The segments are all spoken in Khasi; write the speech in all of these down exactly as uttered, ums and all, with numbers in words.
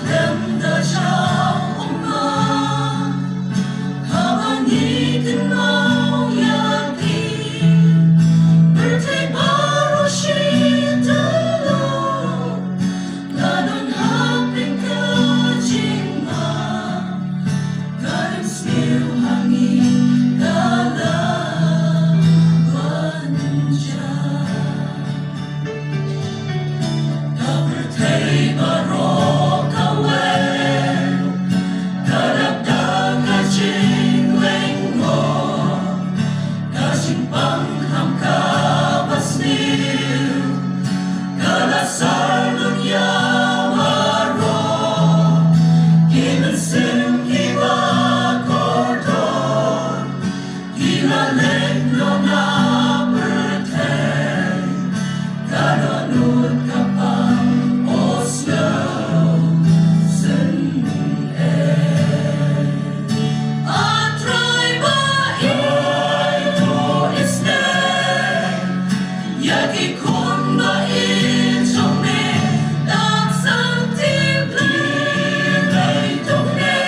Lem da jaw ummat, haba ngi kynmaw ïa ki, pyrthei baroh shi tyllup, la don hapdeng ka jingma, ka dang sniew ha ngi ka la ban jia. Ka pyrthei baroh ka wer, ka dap da ka jinglyngngoh, ka jingpang kham kaba sniew, ka la sar lut ïa baroh, ki mynsiem kiba kordor, ki la leit noh na pyrthei, ka dohnud ka pang, o sngewsynei. A Trai ba ïeit, to isynei ïa ki khun ba ïeit jong me, dak san tipblei, lei to ne.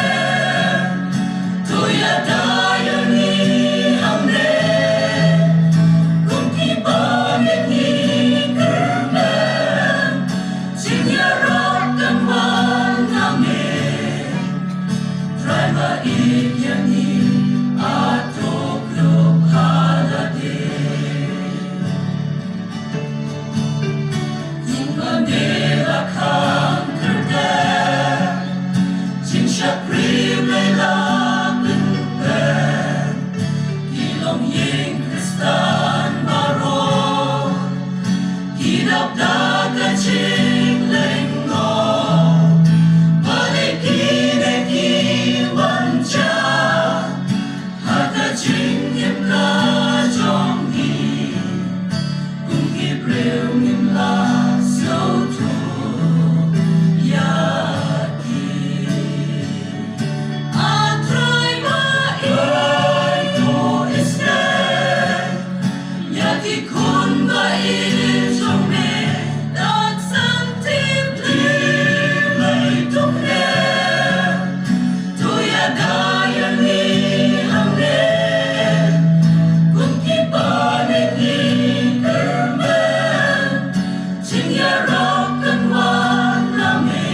To ïada ïa ngi hangne, kum ki ba ngi kyrmen, jingïarap kan wan na me. Trai ba ïeit ïa ngi, ato khlop ha lade. Ïing mane la khang kyrteng, jingshakri Blei la pynbeit. Ki longïing Khristan baroh, ki dap da ka jinglyngngoh, balei kine ki wan jia ha ka jingim ka jong ngi, kum ki briew ngim lah sngewthuh ïa ki. A Trai ba ïeit, to isynei ïa ki khun ba ïeit jong me, dak san tipblei, lei to ne. To ïada ïa ngi hangne, kum ki ba ngi kyrmen, jingïarap kan wan na me.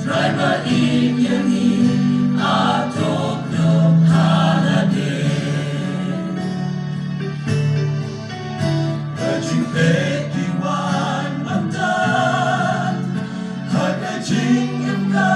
Trai ba ïeit ïa ngi, ato khlop ha lade. Ka jingpeit ki wan ban tan ha ka jingim ka